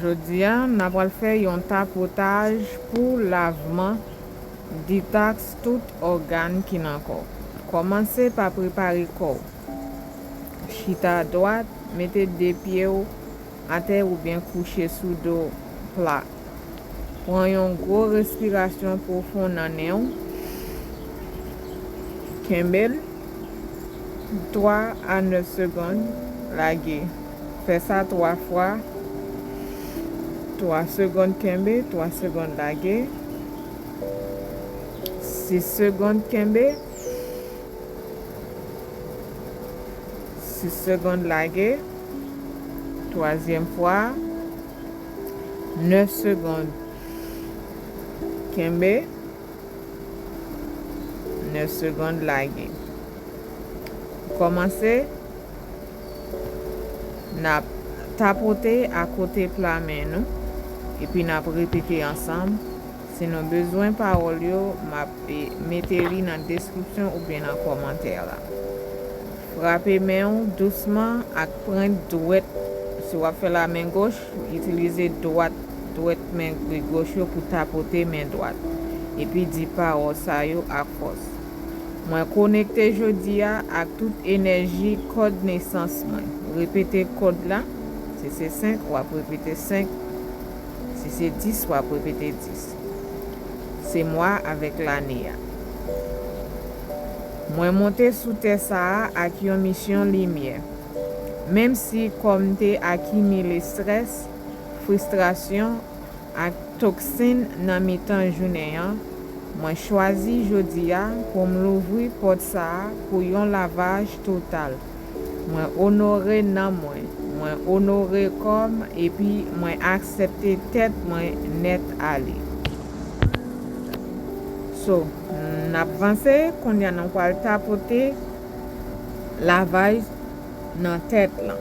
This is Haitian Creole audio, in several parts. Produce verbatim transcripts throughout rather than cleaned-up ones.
Jodi a, n ap pral fè yon tapotaj pou lavman, detòks tout ògàn ki nan kò w. Kòmanse pa prepare kò w. Chita dwat, mete de pye w atè oubyen kouche sou do pla. Pran yon gwo respirasyon pwofon nan nen w. Kenbe l twa a nèf segonn, lage. Fè sa twa fwa. Twa segonn kenbe, twa segonn lage. Sis segonn kenbe. Sis segonn lage. Twazyèm fwa. Nèf segonn kenbe. Nèf segonn lage. Kòmanse. N ap tapote akote pla men nou, epi n ap repete ansanm. Si nou bezwen pawòl yo, m ap, e, mete li nan deskripsyon oubyen nan kòmantè la. Frape men w dousman ak pwent dwèt. Si w ap fè lamen goch, itilize dwat, dwèt men goch yo pou tapote men dwat. Epi di pawòl sa yo ak fòs. Mwen konekte jodi a ak tout enèji kòd nesans mwen. Repete kòd la. Si se senk, w ap repete senk. Si se dis, w ap repete dis. Se mwa avèk lane a. Mwen monte sou tè sa a ak yon misyon limyè. Menm si kò m te akimile estrès, fristrasyon, ak toksin nan mitan jounen an, mwen chwazi jodi a pou m louvri pòt sa a pou yon lavaj total. Mwen onore nanm mwen, mwen onore kò m, epi mwen aksepte tèt mwen nèt ale. So, n ap vanse, kounye a nou pral tapote lavaj nan tèt lan.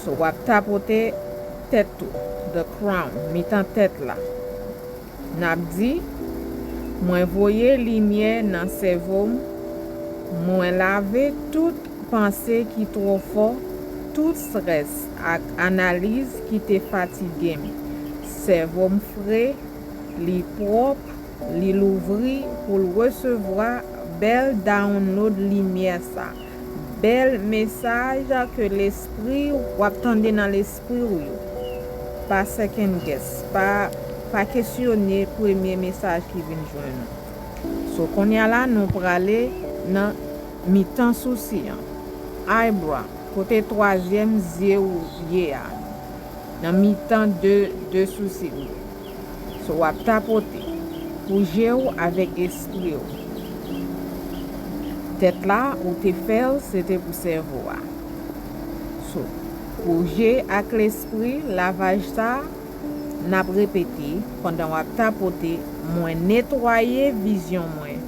So, w ap tapote tèt ou, the crown, mitan tèt la. N ap di, mwen voye limyè nan sèvo m, mwen lave tout panse ki twò fò, tout estrès ak analiz ki te fatige m. Sèvo m fre, li pwòp, li louvri pou l resevwa bèl download limyè sa, bèl mesaj ke lespri w ap tande nan lespri w yo. Pa second guess, pa, pa kesyone premye mesaj ki vin jwenn ou. So, kounye a la, nou prale nan mitan sousi an. Eyebrow, kote twazyèm zye w ye a. Nan mitan de, de sousi w yo. So, w ap tapote pou je w avèk espri w. Tèt la, ou te fè l, se te pou sèvo a. So, pou je ak lespri, lavaj sa, n ap repete pandan w ap tapote, mwen netwaye vizyon mwen.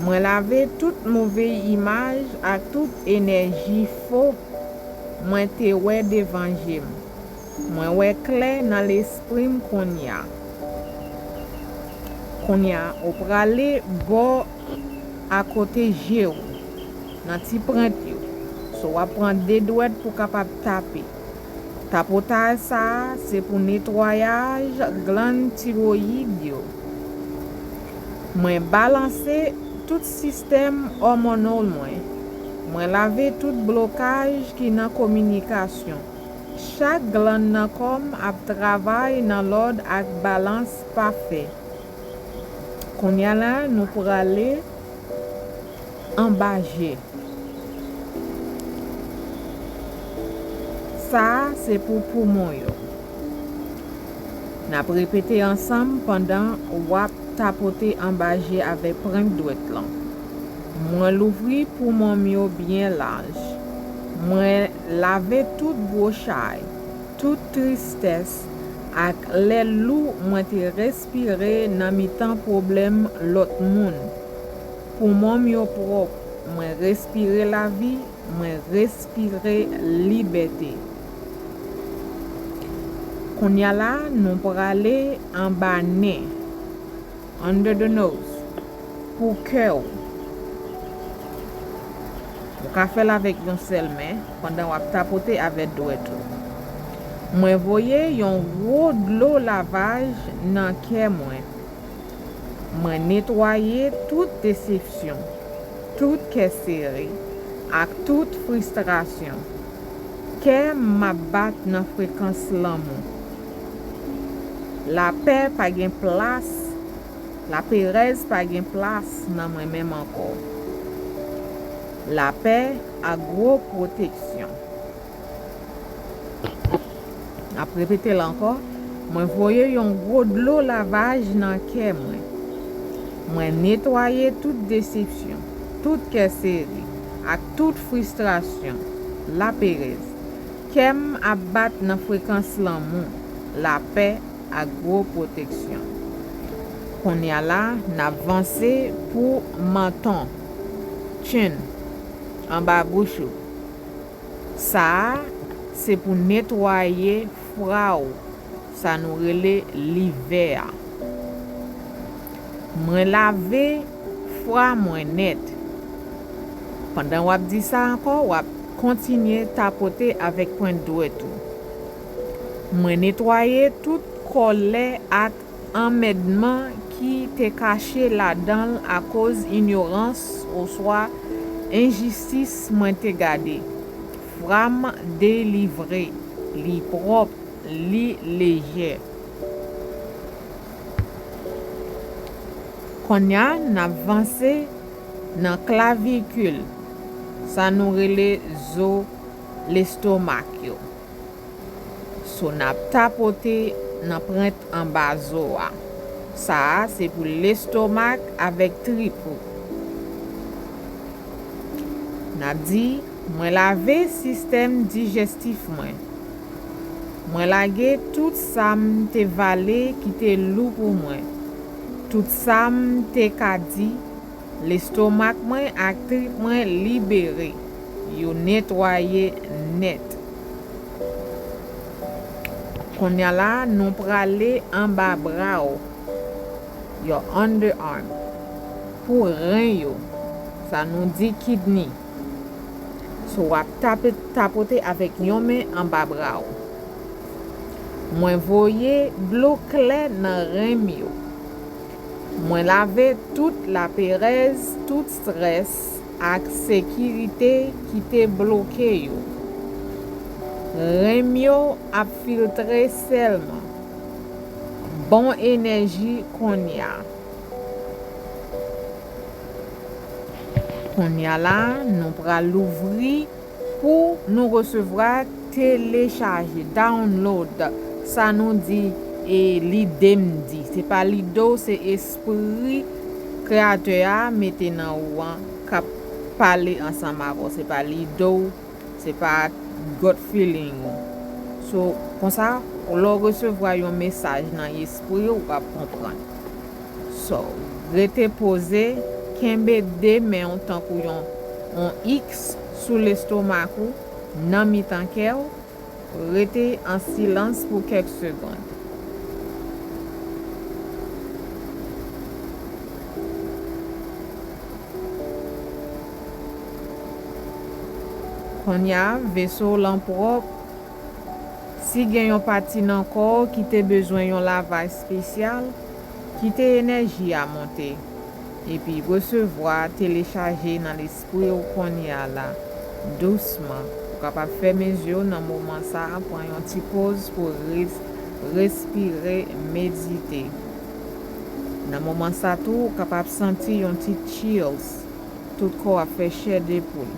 Mwen lave tout move imaj ak tout enèji fo mwen te wè devan je m. Mwen wè klè nan lespri m kounye a. Kounye a, ou prale bò akote je w, nan ti pwent yo. So, w ap pran de dwèt pou w kapab tape. Tapotaj sa a, se pou netwayaj glann tiwoyid yo. Mwen balanse tout sistèm òmonal mwen. Mwen lave tout blokaj ki nan kominikasyon. Chak glann nan kò m ap travay nan lòd ak balans pafè. Kounye a la, nou prale anba je. Sa a se pou poumon yo. N ap repete ansanm pandan w ap tapote anba je avèk pwent dwèt lan. Mwen louvri poumon m yo byen laj. Mwen lave tout gwo chay, tout tristès ak lè lou mwen te respire nan mitan pwoblèm lòt moun. Poumon m yo pwòp, mwen respire lavi, mwen respire libète. Kounye a la, nou prale anba nen, under the nose, pou kè w. Ou ka fè l avèk yon sèl men pandan w ap tapote avèk dwèt ou. Mwen voye yon gwo dlo lavaj nan kè mwen. Mwen netwaye tout desepsyon, tout kè sere, ak tout fristrasyon. Kè m ap bat nan frekans lanmou. Lapè pa gen plas, laperèz pa gen plas nan mwen menm ankò. Lapè ak gwo pwoteksyon. N ap repete l ankò. Mwen voye yon gwo dlo lavaj nan kè mwen. Mwen netwaye tout desepsyon, tout kè sere, ak tout fristrasyon, laperèz. Kè m ap bat nan frekans lanmou, lapè, ak gwo pwoteksyon. Kounye a la, n ap vanse pou manton, chin, anba bouch ou. Sa a, se pou netwaye fwa w, sa nou rele livè a. Mwen lave fwa mwen nèt. Pandan w ap di sa ankò, w ap kontinye tapote avèk pwent dwèt ou. Mwen netwaye tout kòlè ak anmèdman ki te kache ladan l akoz inyorans oswa enjistis mwen te gade. Fwa m delivre, li pwòp, li lejè. Kounye a, n ap vanse nan klavikil, sa nou rele zo lestomak yo. So, n ap tapote nan pwent anba zo a. Sa a, se pou lestomak avèk trip ou. N ap di, mwen lave sistèm dijèstif mwen. Mwen lage tout sa m te vale ki te lou pou mwen. Tout sa m te ka di, lestomak mwen ak trip mwen libere. Yo netwaye nèt. Kounye a la, nou prale anba bra w, your underarm, pou ren yo, sa nou di kidney. So, w ap tape, tapote avèk yon men anba bra w. Mwen voye dlo klè nan ren m yo. Mwen lave tout laperèz, tout strès ak sekirite ki te bloke yo. Ren m yo ap filtre sèlman bon enèji kounye a. Kounye a la, nou pral louvri pou nou resevwa telechaje, download, sa nou di, e lide m di. Se pa lide w, se espri Kreyatè a mete nan ou an k ap pale ansanm avè w. Se pa lide w, se pa gut feeling ou. So, konsa, lè w resevwa yon mesaj nan espri w, w ap konprann. So, rete poze, kenbe de men w tankou yon, yon X sou lestomak ou, nan mitan kè w, rete an silans pou kèk segonn. Kounye a, veso w lan pwòp. Si gen yon pati nan kò w ki te bezwen yon lavaj espesyal, kite enèji a monte, epi resevwa telechaje nan lespri w kounye a la, dousman. Ou kapab fèmen zye w nan moman sa a, pran yon ti poz pou res-, respire, medite. Nan moman sa tou, ou kapab santi yon ti chills, tout kò w ap fè chè de poul.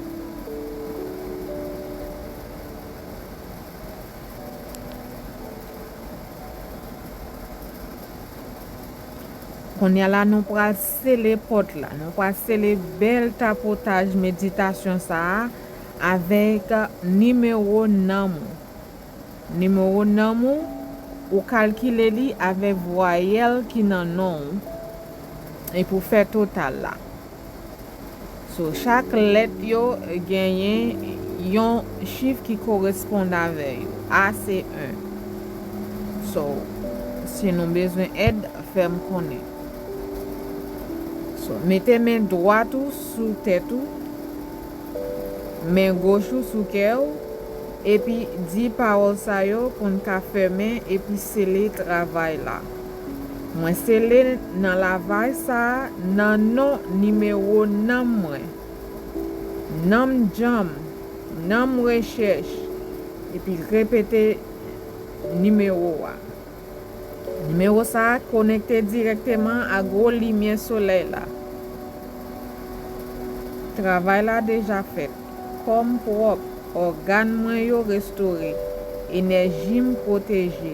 Kounye a la, nou pral sele pòt la. Nou pral sele bèl tapotaj meditasyon sa a avèk nimewo nanm ou. Nimewo nanm ou, ou kalkile li avèk vwayèl ki nan non ou. Epi w fè total la. So, chak lèt yo genyen yon chif ki koresponn avè yo. A se en. So, si nou bezwen èd, fè m konnen. So, mete men dwat ou sou tèt ou. Men goch ou sou kè w, epi di pawòl sa yo pou n ka fèmen epi sele travay la. Mwen sele nan lavaj sa a nan non nimewo nanm mwen, nanm djanm, nanm rechèch, epi repete nimewo a. Nimewo sa a konekte dirèkteman a gwo limyè solèy la. Travay la deja fèt. Kò m pwòp, ògàn mwen yo restore, enèji m pwoteje,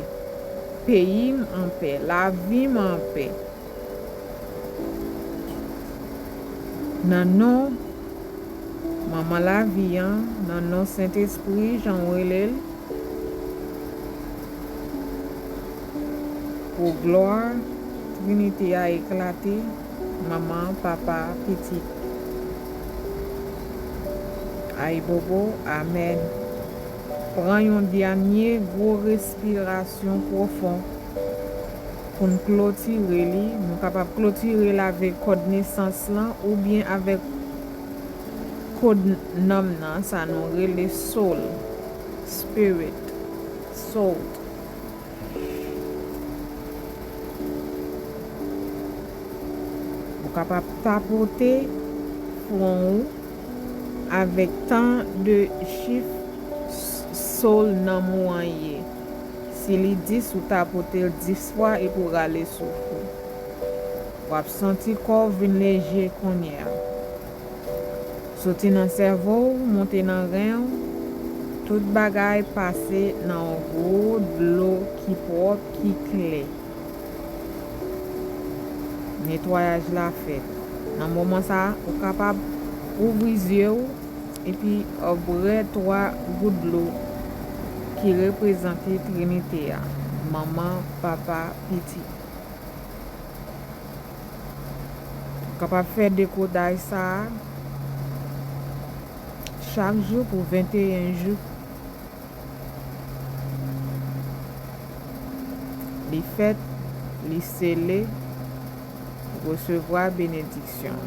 peyi m anpè, lavi m anpè. Nan non Manman Lavi an, nan non Sentespri, jan w rele l, pou glwa Trinite a eklate, Manman, Papa, Pitit. Ayibobo, amèn. Pran yon dènye gwo respirasyon pwofon pou n klotire li. Nou kapab klotire l avèk kòd nesans lan oubyen avèk kòd nanm nan, sa nou rele soul, spirit, soul. Ou kapab tapote fwon ou avèk tan de chif s-, soul nanm ou an ye. Si li dis, ou tapote l dis fwa epi w rale souf ou. W ap santi kò w vin leje kounye a. Soti nan sèvo w, monte nan ren w, tout bagay pase nan yon gwo dlo ki pwòp, ki klè. Netwayaj la fèt. Nan moman sa a, ou kapab ouvri zye w epi bwè twa gout dlo ki reprezante Trinite a, Manman, Papa, Pitit. Ou kapab fè dekodaj sa a chak jou pou venteyen jou. Li fèt, li sele, resevwa benediksyon.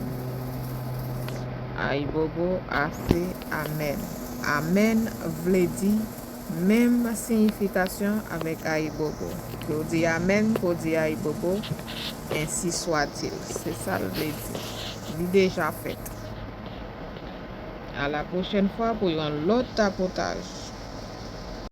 Ayibobo, ase, amèn. Amèn vle di menm siyifikasyon avèk ayibobo. Ke w di amèn, ke w di ayibobo, ensi swatil. Se sa l vle di. Li deja fèt. A la pwochèn fwa pou yon lòt tapotaj.